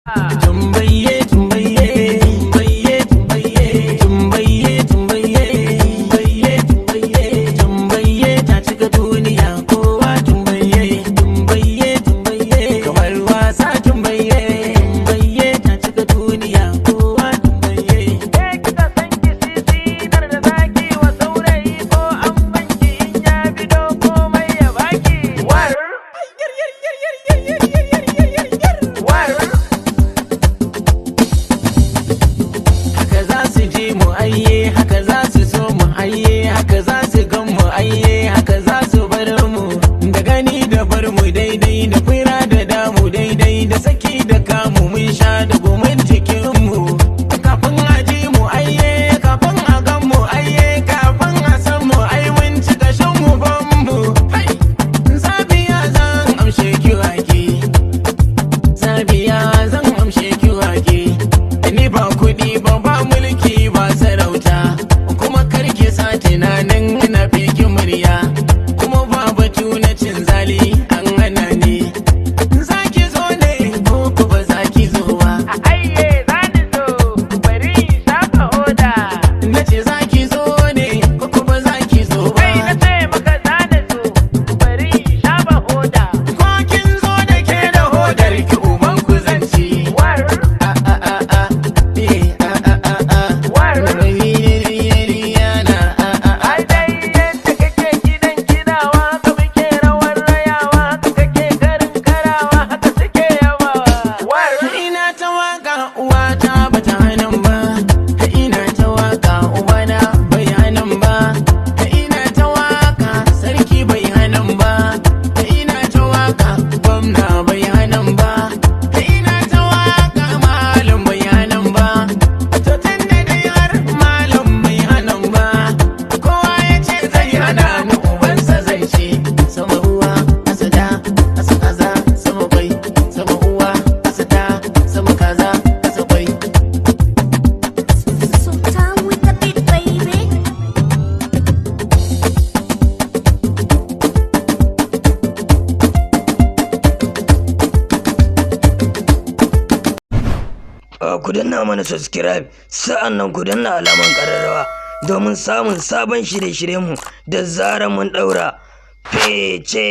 Tumbaye, tumbaye, tumbaye, tumbaye, tumbaye, tumbaye, tumbaye, tumbaye, tumbaye ta cika duniya, kowa tumbaye, tumbaye, tumbaye, kamar wasa tumbaye, tumbaye ta cika duniya, kowa tumbaye. Ke kika san kisisinar da zaki wa saurayi, ko an banki in ya bido komai ya baki. War! War! Haka za su ji mu aiye, haka za su so mu aiye, haka za su gan mu aiye, haka za su bar mu. Da gani da bar mu daidai, da fira da damu daidai, da saki da kamu, mun sha da gumin cikin mu. Kafin a ji mu aiye, kafin a gan mu aiye, kafin a san mu ai mun ci kashin mu ban mu. Hai! Sabiya, zan amshe ki wake. Sabiya, zan amshe ki wake. Ni ba kuɗi ba, ba mulki ba sarauta, kuma karki sa tunanin na fi murya, kuma ba batu na cin zali, an hana ni. Zaki zo ne ko ku ba zaki zo ba? A aiye za ni zo, bari in shafa hoda. Na ce zaki zo ne ko ku ba zaki zo ba? Kai, na ce maka za ni zo, bari in shafa hoda. Ko kin zo da ke da hodar ki, uban ku zanci. War! A a a a eh a a a a. War! Na a a a. Ai dai yadda kake gidan kidawa, haka muke rawar rayawa, haka kake karin karawa, haka suke yabawa. War! Ina ta waka, uwata bata hannun ba. Ina ta waka, ubana bai hannun ba. Ina ta waka, sarki bai hannun ba. Ina ta waka, gwamna bai hannun ba. Ina ta waka, malam bai hannun ba. To tun da dai har malam bai hannun ba, kowa ya ce zai hana ni, ubansa zai ce. Sama uwa asa da asa kaza, sama kwai, sama uwa asa da, sama kaza asa kwai. Sultan with the beat, baby. Ku danna mana subscribe, sa'an nan ku danna alaman ƙararrawa domin samun sabon shirye-shiryenmu da zarar mun ɗaura. Fece.